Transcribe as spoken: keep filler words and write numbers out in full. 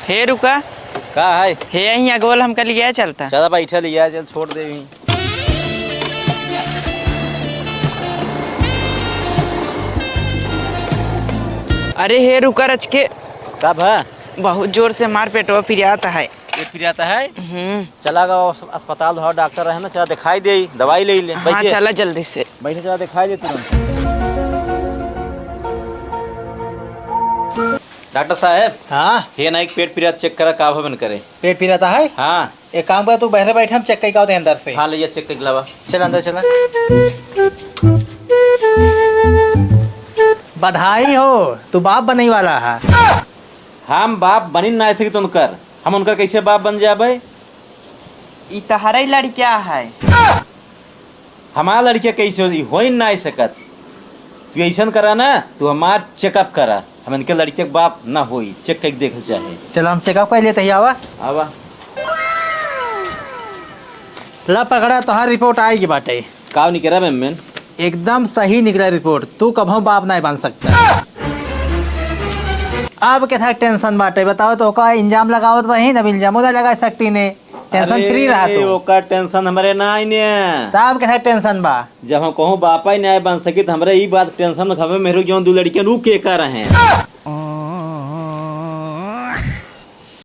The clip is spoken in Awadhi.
हे रुका। का है? हे यहीं अगवल हमका लिया चलता। चला बैठा लिया चल, छोड़ दे यहीं। अरे हे रुका रचके। का भा? बहुत जोर से मार पेटवा पिरात है। ये पिरात है? हम्म। चला गा अस-, अस्पताल धोआ डॉक्टर है ना, चला दिखाई दे, दवाई ले ले। हाँ, बैठे। चला जल्दी से। बैठे, चला दिखाई दे तुरंत। डॉक्टर साहब। हाँ? हे ना, एक पेट पिरात चेक करा, का भवन करे। पेट पिरात है? हाँ। एक काम कर, तू बहरे बैठे, हम चेक करके आवत हैं अंदर से। हाँ, ले जा, चेक करके लावा। चल अंदर चला। बधाई हो, तू बाप बनई वाला है। हम बाप बनी ना सकी तो उनकर, हम उनकर कैसे बाप बन जाबे? ई तहरे लड़किया है। हमार लड़किया कैसे होई? होई ना सकत। तू ऐसन करा ना, तू हमार चेकअप करा। हम इनके लड़के के बाप ना होई, चेक करके देखल चाहे। चलो हम चेकअप कर लेते ही, आवा। आवा। ला पकड़ा, तोहार रिपोर्ट आएगी बाटे। काव निकला मेमन? एकदम सही निकला रिपोर्ट, तू कभो बाप ना बन सकता। अब के था टेंशन बाटे, बताओ तो का इल्जाम लगावत रही, अब इल्जामो ना लगा सकती ने। टेंशन अरे, फ्री रहा तू। ओकर टेंशन हमरे ना आइने। तब कैसे टेंशन बा? जब हम कहूँ बापा ही ना बन सकी, तो हमरे ई बात टेंशन में हमें मेहरु जौन दू लड़कियन ऊ के कर रहे हैं।